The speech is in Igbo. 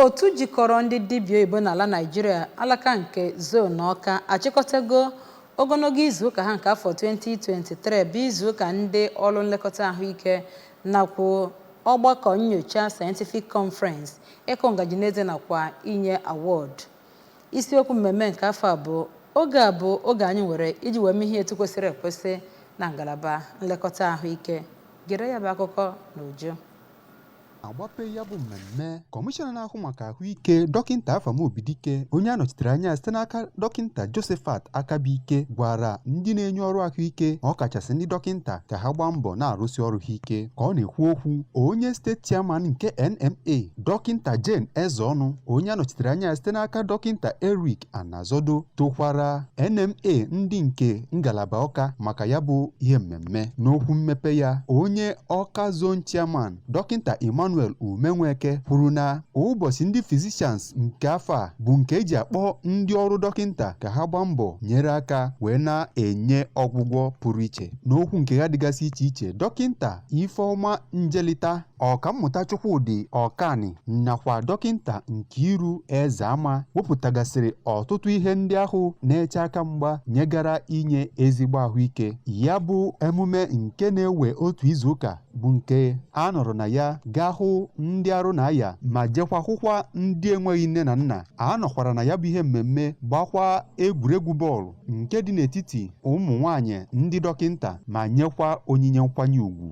Otu jikọrọ ndị dibịa oyibo n'ala Naịjirịa, alaka nke zon Ọka, achịkọtago ogologo izuụka ha nke afọ 2023, bụ izuụka ndị ọrụ nlekọta ahụike, nakwa ọgbakọ nnyocha Scientific Conference, ịkụ ngaji n'eze nakwa inye award. Isiokwu mmemme nke afọ a bụ "Oge a bụ oge anyị nwere iji wee mee ihe etu kwesịrị ekwesị na ngalaba nlekọta ahụike." Gere ya bụ akụkọ n'uju. Agbape ya bụ mmemme, kọmishọna na-ahụ maka ahụike, Dọkịta Afam Obidike, onye a nọchitere anya site n'aka Dọkịta Josephat Akabike, gwara ndị na-enye ọrụ ahụike, ọkachasị ndị dọkịta, ka ha gbaa mbọ na-arụsi ọrụ ha ike. Ka ọ na-ekwu okwu, onye steeti chairman nke NMA, Dọkịta Jane Ezeọnụ, onye a nọchitere anya site n'aka Dọkịta Eric Anazodo, tokwara NMA ndị nke ngalaba Ọka maka ya bụ ihe mmemme. N'okwu mmepe ya, onye Ọka Zone Chairman, Dọkịta Emmanuel Umenweke, kwuru na ụbọchị ndị physicians nke afọ a bụ nke eji akpọ ndị ọrụ dọkịta ka ha gbaa mbọ nyere aka wee na-enye ọgwụgwọ pụrụ iche. N'okwu nke ha dịgasị iche iche, Dọkịta Ifeọma Njelita, Ọkammụta Chukwudị Ọkani nakwa Dọkịta Nkiru Ezeama wepụtagasịrị ọtụtụ ihe ndị ahụ na-eche aka mgba nyegara inye ezigbo ahụike. Ya bụ emume nke na-ewe otu izuụka bụ nke a nọrọ na ya gaa hụ ndị arụ na-aya ma jekwa hụkwa ndị enweghị nne na nna. A nọkwara na ya bụ ihe mmemme gbakwa egwuregwu bọọlụ nke dị n'etiti ụmụ nwanyị ndị dọkịta ma nyekwa onyinye nkwanye ùgwù.